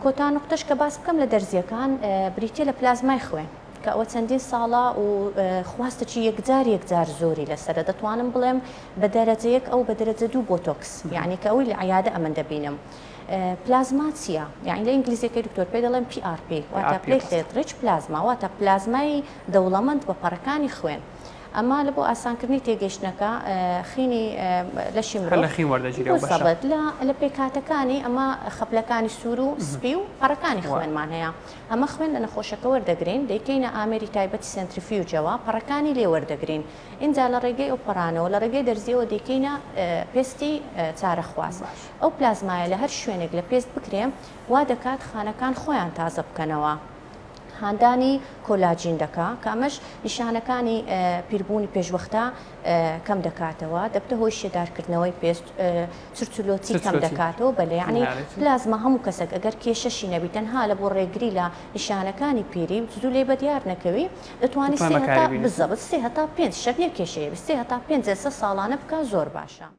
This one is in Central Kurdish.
کۆتا نوقتەش کە باس بکەم لە دەرزیەکان بریتیە لە پلازمای خوێن کە ئەوە چەندین ساڵە و خواستێکی یەکجار یەکجار زۆری لەسەرە دەتوانم بڵێم بە دەرەجە یەک ئەو بە دەرەجە دوو بۆتۆکس یعنی کە ئەوەی لە عیادە ئەمن دەبینم پلازما چییە؟ یعنی لە ئینگلیزیەکەی دکتۆر پێ دەڵێن PRP واتە platelet rich plasma واتە پلازمای دەوڵەمەند بە پەڕەکانی خوێن ئەمە لە بۆ ئاسانکردنی تێگەیشتنەکە خینی لەشی مرۆڤ لە خین وەردەگیرێ ئەو بەشە. بالضبط لە لە پێکهاتەکانی ئەمە خەپلەکانی سوور و سپی و پەڕەکانی خوێنمان هەیە ئەمە خوێن لە نەخۆشەکە وەردەگرین دەیکەینە ئامێری تایبەتی centrifuge ەوە پەڕەکانی لێ وەردەگرین ئینجا لە ڕێگەی ئەو پەڕانەوە لە ڕێگەی دەرزیەوە دەیکەینە پێستی چارەخواز ئەو پلازمایە لە هەر شوێنێک لە پێست بکرێ وا دەکات خانەکان خۆیان تازە بکەنەوە. هاندانی کۆلاجین دەکا کە ئەمەش نیشانەکانی پیربوونی پێشوەختە کەم دەکاتەوە دەبتە هۆی شێدارکردنەوەی پێست چرچلۆتی کەم دەکاتەوە بەلێ یعنی پلازما هەموو کەسێک ئەگەر کێشەشی نەبی تەنها لە بۆ ڕێگری لە نیشانەکانی پیری زوو لێ بەدیار نەکەوی دەتوانی سێ هەتا بزەبت سێ هەتا پێنج شەر نیە کێشەیە سێ هەتا پێنج جەلسە ساڵانە بکا زۆر باشە.